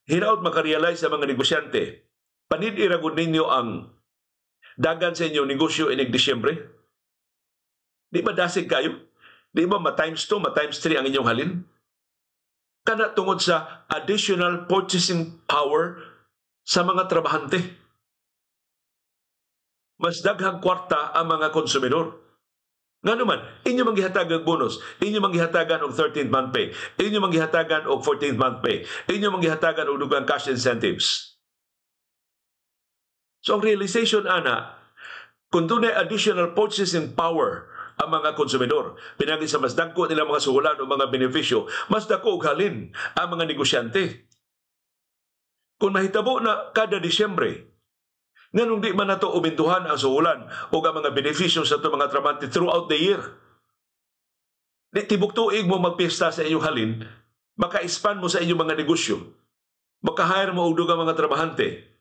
Hinaot makarealize sa mga negosyante, panid-i ra gud ninyo ang dagan sa inyong negosyo inig Disyembre? Di ba dasig kayo? Di ba ma times 2, ma times 3 ang inyong halin? Kana tungod sa additional purchasing power sa mga trabahante. Mas daghang kwarta ang mga konsumidor. Nga naman, inyo mang gihatagan og bonus, inyo mang gihatagan og 13th month pay, inyo mang gihatagan og 14th month pay, inyo mang gihatagan og dugang cash incentives. So ang realization ana, kung dunay additional purchasing power ang mga konsumidor, pinagi sa mas dagko nila mga suhulan o mga benepisyo, mas dako og halin ang mga negosyante. Kung mahitabo na kada Disyembre, nganong di man nato umintuhan ang suhulan o ang mga benepisyo sa ato mga trabahante throughout the year? Di tibok tuig mo magpista sa inyong halin, maka-expand mo sa inyong mga negosyo, maka-hire mo og dugang mga trabahante.